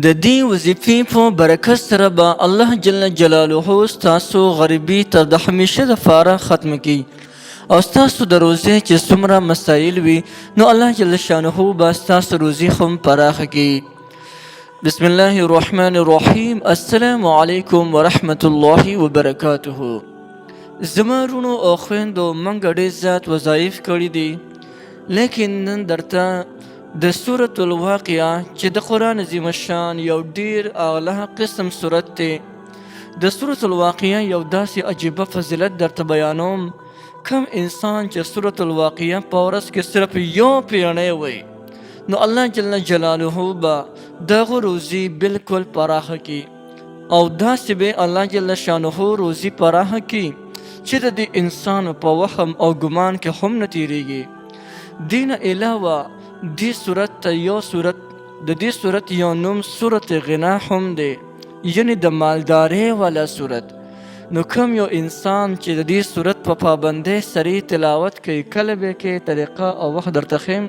د دې وظیفې په برکت سره به الله جل جلاله ستاسو غریبي تر د همیشه لپاره ختم کړي او ستاسو د روزي چې څومره مسایل وي، نو الله جل شانه به ستاسو روزي هم پراخه کړي. بسم الله الرحمن الرحیم. السلام علیکم ورحمت الله وبرکاته. زما وروڼو او خویندو، موږ ډېر زیات وظایف کړي دي، لیکن نن درته د سورة الواقعه چې د قرآن عظیم الشان یو ډیر اعلی قسم سورت دی، د سورة الواقعه یو داسې عجیبه فضیلت درته بیانوم. کم انسان چې سورة الواقعه په ورځ کې صرف یو پیړۍ وي، نو الله جل جلاله به دغه روزي بالکل پراخه کړي، او داسې به الله جل شانه روزي پراخه کړي چې د دې انسان په وهم او ګمان کې هم نه تیریږي. دین علاوه دې صورت ته یو صورت، د دې صورت یو نوم صورت غنا هم دی، یعنی د مالدارۍ والا صورت. نو کوم یو انسان چې د دې صورت په پابندۍ سره تلاوت کوي، کله به کې طریقه او وخت درته ښیم،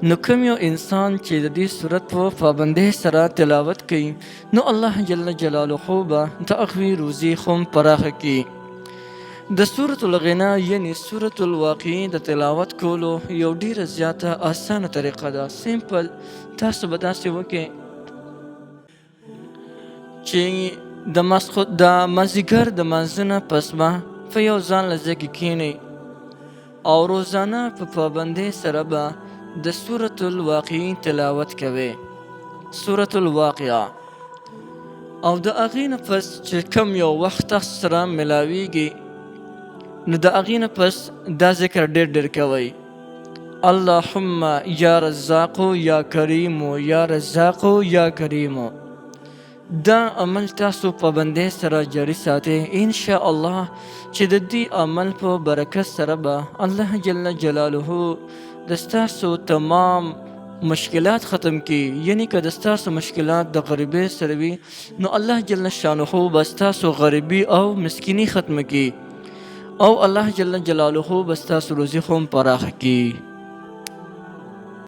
نو کوم یو انسان چې د دې صورت په پابندۍ سره تلاوت کوي، نو الله جل جلاله به د هغوی روزي هم پراخه کړي. د سورة الغنا یعنی سورة الواقعې د تلاوت کولو یو ډیره زیاته اسانه طریقه ده. سمپل تاسو به داسې وکړئ چې د مازیګر د مانځه نه پس به په یو ځان له ځای کې کښېنئ او روزانه په پابندۍ سره به د سورة الواقعې تلاوت کوئ، سورة الواقعه. او د هغې نه پس چې کوم یو وخت تاسو سره ملاویږي، نو د هغې نه پس دا ذکر ډېر ډېر کوئ: اللهم یا رزاق یا کریم، یا رزاق یا کریم. دا عمل تاسو پابندۍ سره جاري ساتئ، ان شاء الله چې د دې عمل په برکت سره به الله جل جلاله د ستاسو تمام مشکلات ختم کړي. یعنی که د ستاسو مشکلات د غریبۍ سره وي، نو الله جل شانه به ستاسو غریبي او مسکیني ختم کړي او الله جل جلاله به ستاسو روزي هم پراخه کړي.